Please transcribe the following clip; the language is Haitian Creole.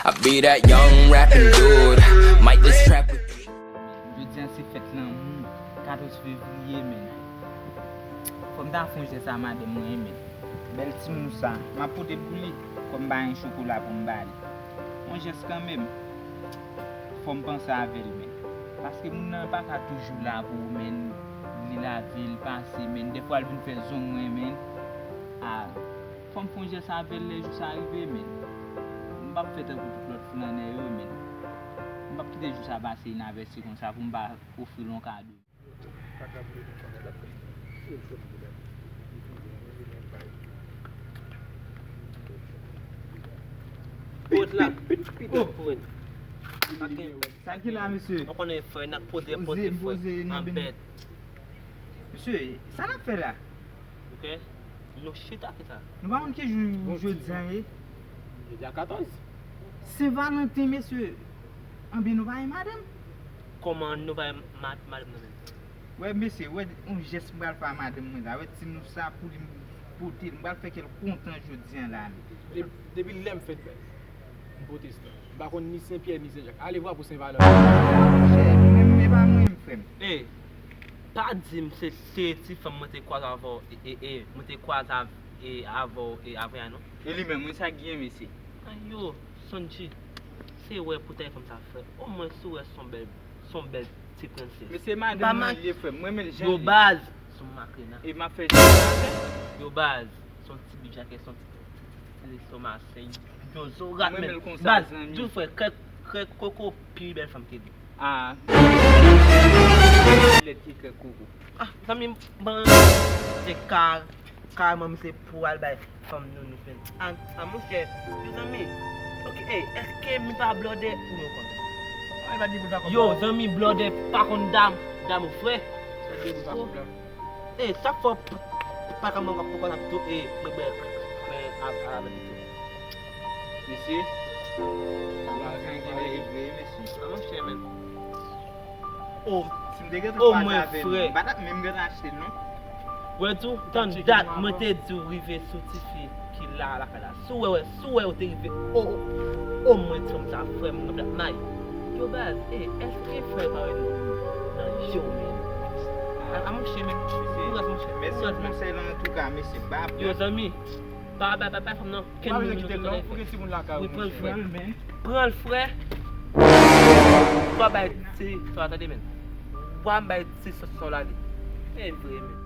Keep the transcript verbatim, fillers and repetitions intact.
I be that young rapping dude, might just trap with. Jodi a se fèt lanmou, katòz fevriye, men. Fò m ta fè yon jès a madanm mwen, men. Bèl timoun sa, m ap pote l pou li, kòm m pa gen chokola pou m ba li. Yon jès kanmenm. Fò m panse avè l, men. Paske moun nan pa ka toujou la pou ou, men. Li lave l, pase, men. Dèfwa l vin fè zong mwen, men. A, fò m fè yon jès avè l lè jou sa rive, men. M p ap fè tankou tout lòt flannè yo, men. M p ap kite jou sa pase inavèti konsa pou m pa ofri l yon kado. Kot la? Oh! Sa ki la, mesye? Ou konnen frè, n ap poze, poze, frè. Poze, poze, nou beni. Anbèt. Mesye, sa n ap fè la? Ok. Nou chita ki sa? Nou pa konn ki jou jodi a ye? Jodi a katòz. Sen Valanten, mesye. Anben, nou pa gen madanm? Kòman nou pa gen ma-, madanm nan menm? Wè, mesye, wè, yon jès m pral fè a madanm mwen la. Wè, timoun sa, pou li m pote l, m pral fè kè l kontan jodi a la, mesye. De-, depi lè m fèt bèl, m pwotestan. M pa konn ni Sen Pyè, ni Sen Jak. Alevwa pou Sen Valanten. Monchè, mwen, men pa mwen, frè m. Ey, pa di m se, se ti fanm mwen te kwaze avè w, e, e, e, mwen te kwaze av-, e, avè w, e, avè a, non. E li menm, wi, sa k gen, mesye? Ay yo, Sonji, se wè pou tèlèfòn sa fè. Omwen si w wè s on bèl, s on bèl ti prensès. Mesye, madanm mwen li ye, frè m. Mwen renmen l jan l ye. Yo baz, s on makrena. E m ap fè jan sa fè. Yo baz, s on ti bidjakè, s on ti, ti, ti, ti, ti lestomak, se yo zo rat, men. Mwen renmen l konsa, zanmi. Baz, di w frè, krèk, krèk koko, pi bèl fanm ke li. Ah. Lèt ki krèk koko. Ah, zanmi, ban se ka, kareman misye pou al bay fanm nounou, men. A, a, monchè, yo zanmi. Ok, ey, èske mi pa blòdè ou yo konn? Yo, zanmi, blòdè pa konn dam, damou frè. Ey, sa fò p-, pa ka manke poko la pito, ey, bebe, men, a, a, pito. Mesye, lajan gen lè e vre, mesye. A, monchè, men. Oh, si m te gentan kwaze avè l, m pa t ap menm gentan achte l, non. Wè tou, tann dat mwen te di w rive sou tifi ki la lakay la. Si w wè, wè, si w wè ou te rive, o, o, omwen ti fanm sa frè m, nou t ap may. Yo baz, e, èske frè pa wè nou nan je w menm? A, a, monchè, men, kouraj, monchè. Mèsi pou konsèy la, antouka, mesye. Yo, zanmi, pa, pa, pa, pa, fanm nan. Kenn moun nou konn fè. Wi, pran l, frè. Pran l, frè. W a bay ti sa, tande, men. W a bay ti sa, sa lage. E vre, men.